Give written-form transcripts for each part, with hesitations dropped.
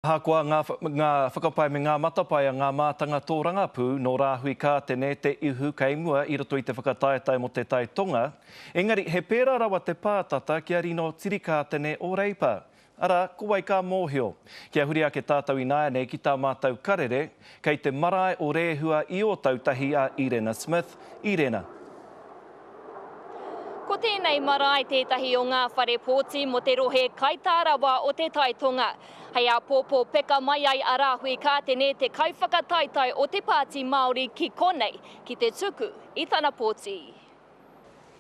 Ahakoa ngā ngā whakapae me ngā matapae a ngā mātanga tōrangapū nō Rāhui Kātene te ihu kei mua i roto i te whakataetae mō te Tai Tonga, engari he pērā rawa te pātata ki a Rino Tirikātene o Reipa. Arā, ko wai ka mōhio? Kia huri ake tātou ināianei ki tā mātou karere, kei te marae o Rēhua i Ōtautahi a Irena Smith. Irena. Ko tēnei marae tētahi o ngā whare pōti mō te rohe kaitā rawa o Te Tai Tonga. Hei āpōpō peka mai ai a Rāhui Kātene te kaiwhakataetae o te Pāti Māori ki konei ki te tuku i tana pōti.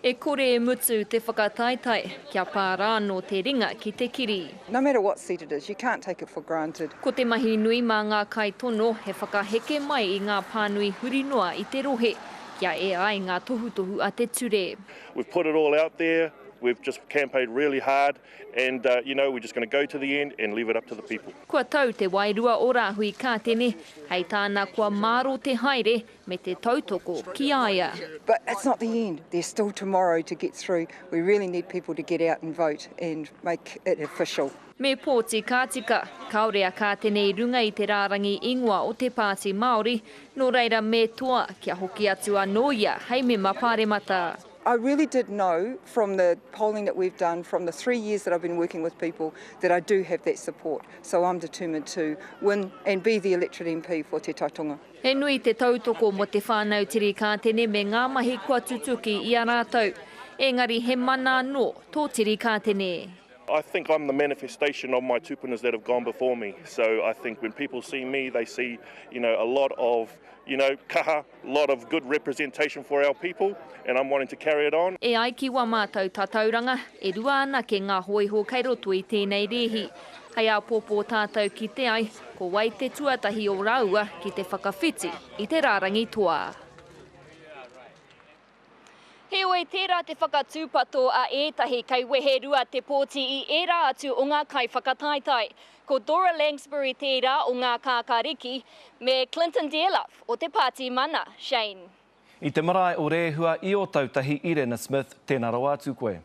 E kore e mutu te whakataetae, kia pā rā anō te ringa ki te kiri. No matter what seat it is, you can't take it for granted. Ko te mahi nui mā ngā kaitono he whakaheke mai i ngā pānui huri noa i te rohe, kia ea ai ngā tohutohu a te ture. We've put it all out there, we've just campaigned really hard and you know we're just going to go to the end and leave it up to the people. Kua tau te wairua o Rāhui Kātene, hei tāna kua māro te haere me te tautoko ki a ia. But it's not the end, there's still tomorrow to get through, we really need people to get out and vote and make it official. Me pōti ka tika, kāore a Kātene i runga i te rārangi ingoa o te Pāti Māori, nō reira me toa kia hoki atu anō ia hei mema pāremata. I really did know from the polling that we've done, from the three years that I've been working with people, that I do have that support. So I'm determined to win and be the electorate MP for Te Tai Tonga. He nui te tautoko mō te whānau Tirikātene me ngā mahi kua tutuki i a rātou. Engari he mana anō tō Tirikātene. I think I'm the manifestation of my tupunas that have gone before me. So I think when people see me, they see, you know, a lot of, you know, kaha, lot of good representation for our people, and I'm wanting to carry it on. E ai ki wā mātou tatauranga, e rua anake ngā hōiho kei roto i tēnei rēhi. Hei āpōpō tātou kite ai, ko wai te tuatahi o rāua ki te whakawhiti i te rārangi toa. Heoi, tērā te whakatūpato a ētahi kei wehe rua te pōti i ērā atu o ngā kaiwhakataetae. Ko Dora Langsbury tērā o Ngā Kākāriki, me Clinton Dearlove o te Pāti Mana, Shane. I te marae o Rēhua i Ōtautahi, Irena Smith, tēnā rawa atu koe.